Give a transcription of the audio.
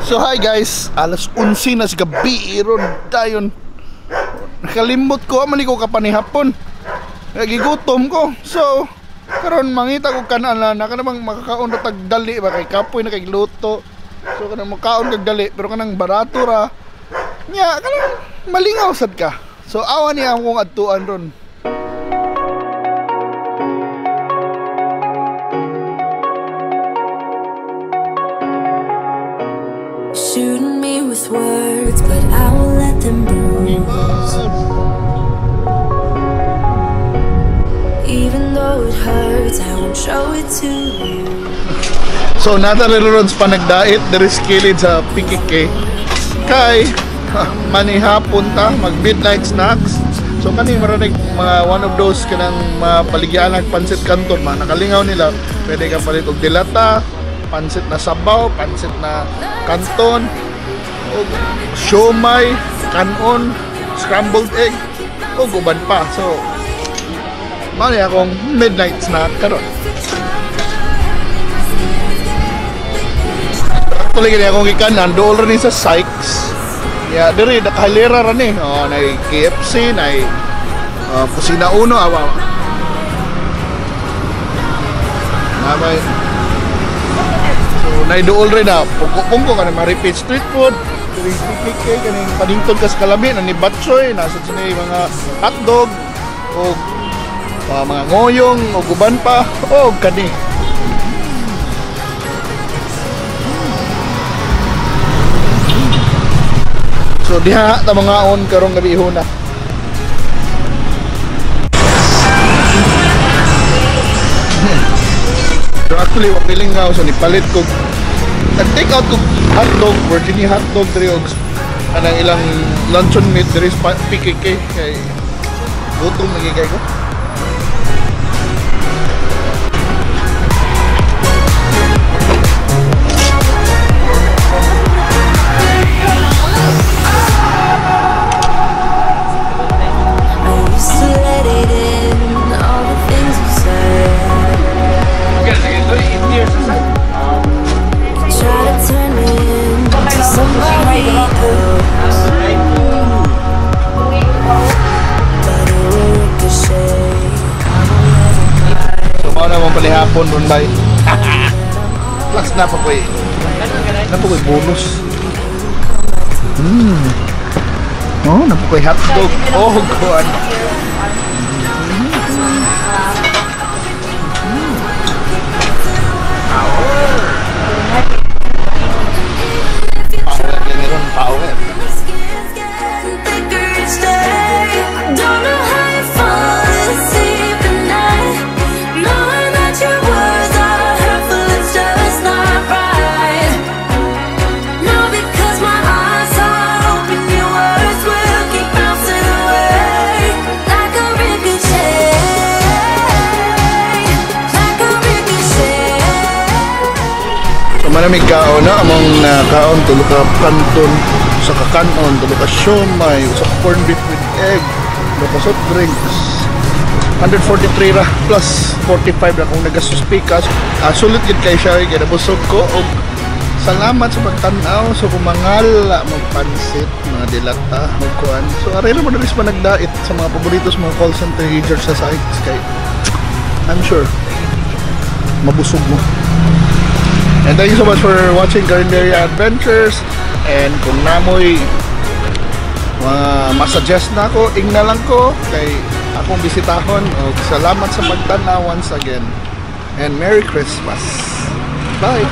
So hi guys, alas 11 na sa gabi ron dayon. Nakalimot ko man ko kapanihapon. Nagigutom ko. So karon mangita ko kanan na kanang makakaon ra tag dali ba kay kapoy na kay luto. So kanang makaon kag dali pero kanang barato ra. Nya kanang malingaw sad ka. So awa niya akong adtuan ron. Shooting me with words, but I won't let them bruise. Even though it hurts, I won't show it to you. So nata ron sa panagdait diri sa kilid sa PKK. Kay manihapon ta mag midnight snacks. So kani maranig mga one of those kanang mga paligyan ng pansit canton, mga nakalingaw nila. Pwede ka palit og dilata, pansit na sabaw, pansit na kanton, og siomay, kanon, scrambled egg, og uban pa. So mao ni akong midnight snack karon. Actually kini akong gikanan dool ra ni sa Sykes. Ya, diri nakahilera ra ni. Oh, nay KFC, nay Kusina Uno, awa. Namay. So nay dool rin na pungko-pungko kanang ma-repeat street food. Diri PKK kaning paningtod kas kalami na ni batchoy, nasa ni mga hotdog og mga ngoyong og uban pa og kani. So diha ta mga on karong gabi huna. So actually wa piling nga so nipalit ko nag-take out ko hotdog, Virginia hotdog diri og anang ilang luncheon meat diri sa PKK kay gutom lagi kay ko. Panihapon ron bay. Plus na pa ko'y bonus. Oh, na pa ko'y hotdog. Oh, kuan. Power yan ron, power. Maraming kaon na among kaon tulo ka kanton sa kakanon, tulo ka siomay, usa ka corned beef with egg, tulo ka soft drinks. 143 ra plus 45 ra kung nagasuspikas. Sulit gid kay siya kay nabusog ko og salamat sa pagtan-aw. So kung mangala mo pansit, mga dilata, mo kuan. So aray ra mo diri sa panagdait sa mga paborito sa mga call center agents sa Sykes kay I'm sure mabusog mo. And thank you so much for watching Carinderia Adventures. And kung namoy masuggest na ako, ingna lang ko kay akong bisitahon. Og salamat sa pagtanaw once again. And Merry Christmas. Bye!